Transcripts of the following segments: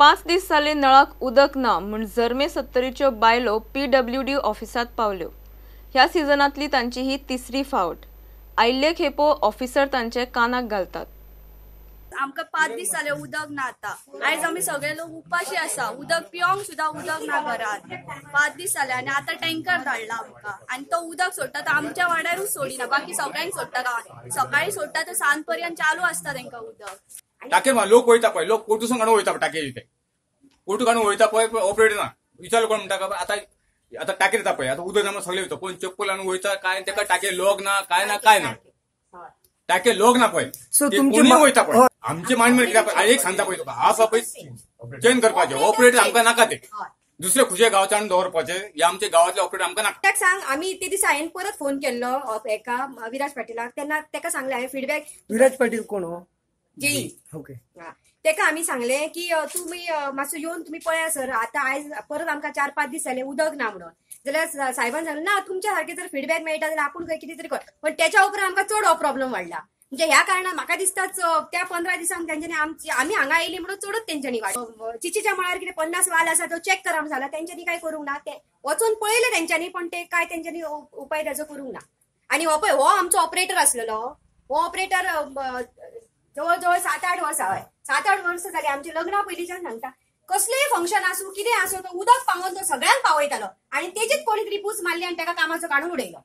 5 दीस जाले नळाक उदक ना म्हूण झर्मे सत्तरीच्यो बायलो पीडब्ल्यूडी ऑफिसांत पावल्यो. ह्या सिजनांतली तांची ही तिसरी फावट. आयिल्ले खेपो ऑफिसर तांचे कानाक घालतात. आमकां 5 दीस जाले उदक ना. आतां आयज आमी सगळे लोक उपाशी आसा, उदक पिवंक सुद्दां उदक ना घरात. 5 दीस जाले आनी आतां टँकर धाडला आमकां आनी तो उदक सोडटा तो आमच्या वाड्यारूच सोडिना, बाकी सगळ्यांक सोडटा. गांवांत सकाळी सोडटा तो सांज पर्यंत चालू आसता तांकां उदक. टाके लोक वयता पळय, लोक कोटूसून काडून वयता टाके, इथे कोटू काडून वयता पळय, ऑपरेटर ना विचारलो कोण म्हणटा आतां आतां टाकेर येता पळय, आतां उदक ना सगळे वयता, कोण चप्पल आणून वयता काय, ताका टाके लोक ना काय ना काय ना, टाके लोक ना पळय वयता पळय. आमचे मांड कित्याक एक सांगता पळय तुका, हाफ पळय चेंज करपाचे ऑपरेटर आमकां नाका, ते दुसरे खुशे गांवचे हाडून दवरपाचे, हे आमच्या गांवांतले ऑपरेटर आमकां नाका. सांग आमी ते दिसा हांवें परत फोन केल्लो एका विराज पाटीलाक, तेन्ना ताका सांगलें हांवें फिडबॅक. विराज पाटील कोण हो? जेई. ओके. तेका आमी सांगलें की तुमी मातसो येवन तुमी पळया सर, आतां आयज परत आमकां 4-5 दीस जाले उदक ना म्हणून. जाल्यार साहेबान सांगलें ना तुमच्या सारकें जर फिडबॅक मेळटा जाल्यार आपूण खंय कितें तरी कर, पण तेच्या उपरांत आमकां चड हो प्रॉब्लम वाडला. म्हणजे ह्या कारणान म्हाका दिसता त्या 15 दिसांक तेंच्यांनी आमी हांगा आयली म्हणून चडूच तेंच्यांनी वाड. चिचीच्या मळार कितें 50 वाल आसा तो चॅक करा म्हणून जाला, तेंच्यांनी काय करूंक ना, ते वचून पळयलें तेंच्यांनी, पण ते काय तेंच्यांनी उपाय ताजो करूंक ना. आनी हो पळय हो आमचो ऑपरेटर आसलेलो, हो ऑपरेटर जवळ जवळ 7-8 वर्सां, हय 7-8 वर्सां जाली आमच्या लग्ना पयलींच्यान सांगता, कसलेय फंक्शन आसूं कितें आसूं तो उदक पावोवन तो सगळ्यांक पावयतालो आनी तेजीच कोणी तरी पूस मारली आनी ताका कामाचो काडून उडयलो.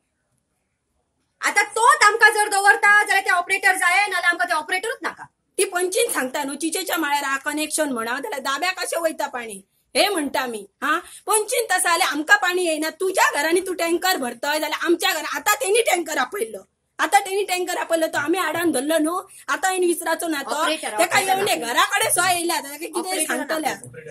आतां तोच आमकां जर दवरता जाल्यार ते ऑपरेटर जाय, नाजाल्यार आमकां ते ऑपरेटरूच नाका. ती पंचीन सांगता न्हू चिचेच्या माळ्यार कनेक्शन म्हणा जाल्यार दाब्याक कशें वयता पाणी हे म्हणटा आमी. हा पंचीन तसं जाल्यार आमकां पाणी येयना, तुज्या घरांनी तूं टँकर भरतय जाल्यार आमच्या घरान आतां तेणी टँकर आपयल्लो, आतां तेणी टँकर आपयलो तो आमी आडान धरलो न्हू, आतां येवन विसराचो ना तो, तेका येवन घरा कडेन सो येयला ताका कितें सांगतले.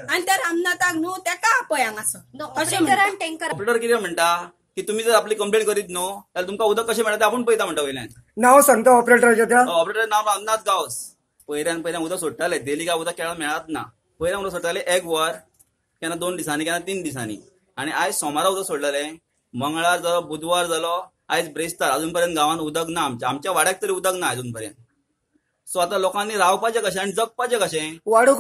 आनी त्या रामनाथाक न्हू तेका आपय हांगासर. अशें ऑपरेटर कितें म्हणटा की तुम्ही जर आपली कंप्लेंट करीत न्हू जाल्यार तुमकां उदक कशें मेळटा आपूण पळयता म्हणटा वयल्यान. नांव सांगता ऑपरेटराचें? त्या ऑपरेटर नांव रामनाथ गांवस. पयऱ्यान पयऱ्यान उदक सोडटाले, डेली काय उदक केन्ना मेळत ना, पयऱ्यान उदक सोडटाले 1 वर, केन्ना 2 दिसांनी, केन्ना 3 दिसांनी. आनी आयज सोमारा उदक सोडलेलें, मंगळार जालो, बुधवार जालो, आयज ब्रेस्तार, अजून पर्यंत गांवांत उदक ना. आमच्या आमच्या वाड्याक तरी उदक ना अजून पर्यंत. सो आतां लोकांनी रावपाचें कशें आनी जगपाचें कशें? वाडो